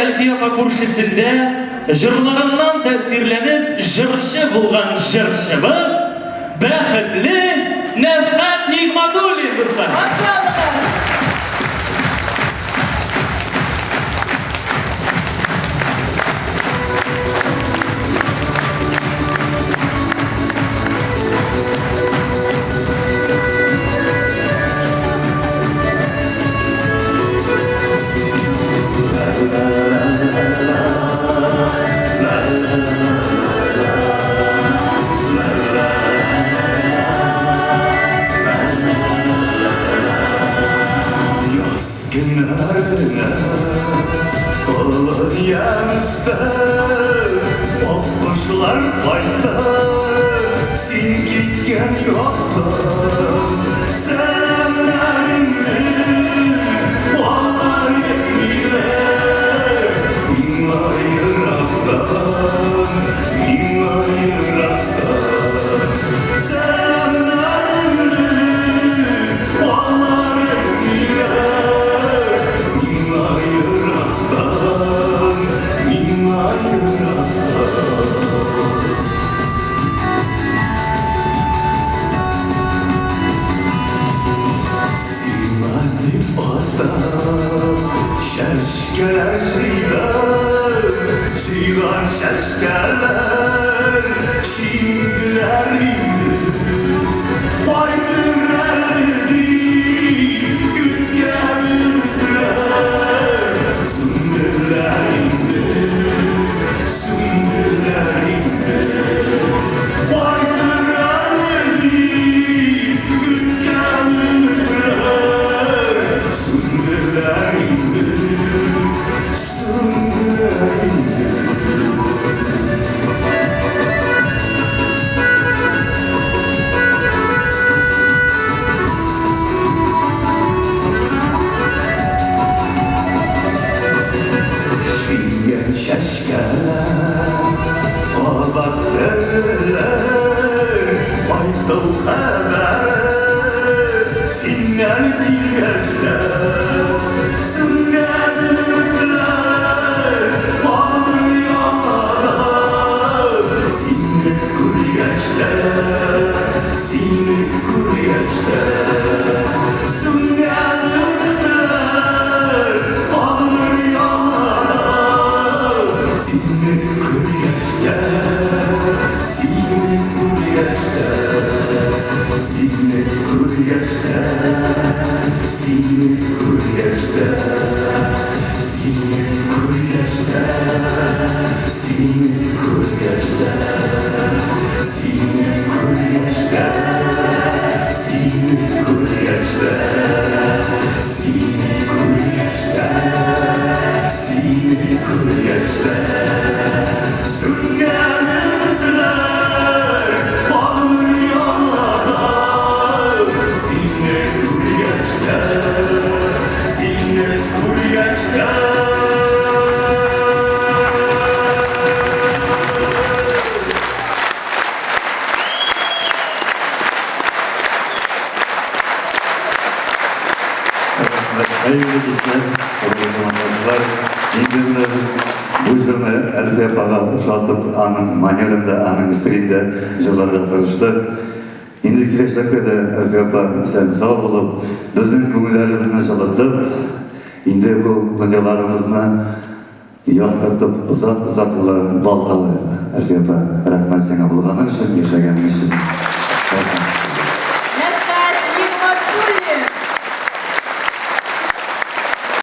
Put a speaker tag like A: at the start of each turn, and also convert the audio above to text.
A: Әлфия апа күршесендә җырларыннан тәэсирләнеп җырчы булган җырчыбыз, бәхетле Нәфкать Нигматуллин, дуслар!
B: Каршы алыгыз!
C: Яз көннәренә олы ямьсте, Аккошлар кайтты, син киткән яктан. Сәламнәремне алар итмиләр, Миңа ерактан, миңа ерактан. Сәламнәремне алар итмиләр, Миңа ерактан, миңа ерактан. Сиңа дип атап чәчкәләр җыйдым, Җыйган чәчкәләр шиңделәр инде. Кайтыр әле дип көткән өметләр Сүнделәр инде, сүнделәр инде. Кайтыр әле дип көткән өметләр Сүнделәр инде, сүнделәр инде. Шиңгән чәчкәләр кабат терелер, Кайту хәбәре синнән килгәч тә. Сүнгән өметләр кабыныр яңадан, Сине күргәч тә, сине күргәч тә. Сүнгән өметләр кабыныр яңадан, Сине күргәч тә, сине күргәч тә, Сине күргәч тә, сине күргәч тә, Сине күргәч тә, сине күргәч тә, Сине күргәч тә, сине күргәч тә, Сине күргәч тә, сине күргәч тә. Сүнгән өметләр кабыныр яңадан, Сине күргәч тә, сине күргәч тә.
D: Рәхмәт, хәерле кичләр, хөрмәтле тамашачылар. Инде менә без бу җырны Әлфия апага ошатып, аның манерында, аның стилендә җырларга тырыштык. Инде киләчәктә дә Әлфия апа исән-сау булып, безнең күңелләребезне җылытып, инде бу дөньяларыбызны яктыртып, озак-озак еллар балкалы, Әлфия апа, рәхмәт сиңа булганың өчен, яшәгәнең өчен. Рәхмәт.